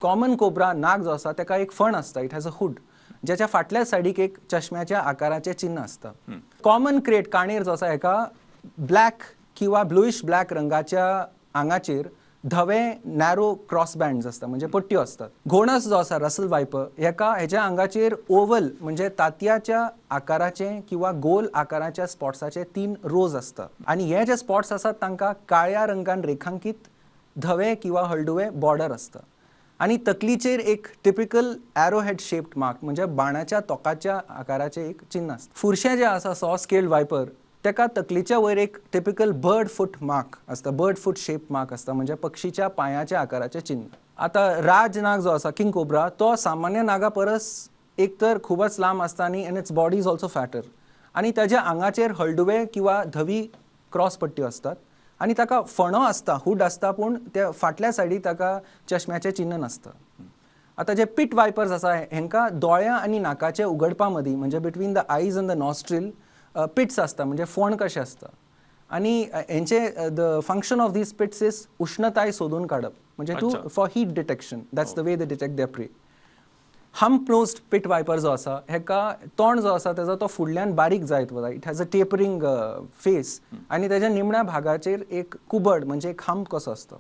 Common cobra नाग जो आसा ताका एक फण आसता, it has a hood, ज्याच्या फाटल्या सायडीक एक चश्म्याच्या आकाराचें चिन्न आसता. कॉमन क्रेट काणेर जो आसा हेका ब्लॅक किंवा ब्लुइश ब्लॅक रंगाच्या आंगाचेर धवे नॅरो क्रॉस बँड्स आसता, म्हणजे पट्ट्यो आसतात. घोणस जो आसा रसल वायपर हेका हेच्या आंगाचेर ओवल म्हणजे तांतयाच्या आकाराचे किंवा गोल आकाराच्या स्पॉट्साचे 3 रोज आसता आनी हे जे स्पॉट्स आसात तांकां काळ्या रंगान रेखांकीत धवे किंवा हळडुवे बॉर्डर आसता आनी तकलीचेर एक टिपिकल एरोहेड शेप्ड मार्क म्हणजे बाणाच्या तोकाच्या आकाराचें एक चिन्न आसता. फुरशें जें आसा सॉ स्केल्ड वायपर तेका तकलीच्या वयर एक टिपिकल बर्ड फूट मार्क आसता, बर्ड फूट शेप मार्क आसता म्हणजे पक्षीच्या पांयाच्या आकाराचें चिन्न. आतां राज नाग जो आसा किंग कोब्रा तो सामान्य नागा परस एक तर खूबच लांब आसता आनी and its body is also fatter आनी ताज्या आंगाचेर हळडुवे किंवा धवी क्रॉस पट्ट्यो आसतात आनी ताका फणो आसता, हूड आसता, पूण त्या फाटल्या सायडी ताका चश्म्याचें चिन्न नासता. आतां जे पीट वायपर्स आसा हेंकां दोळ्या आनी नाकाचे उगडपा मदीं म्हणजे between the eyes and the nostril pits आसता म्हणजे फोण कशें आसता आनी हेंचे the function of these pits is उश्णताय सोदून काडप म्हणजे to for heat detection, that's the way they detect their prey. Hump nosed pit viper जो आसा हेका तोंड जो आसा तेजो तो फुडल्यान बारीक जायत वता, it has a tapering face आनी तेज्या निमण्या भागाचेर एक कुबड म्हणजे एक हम्प कसो आसता.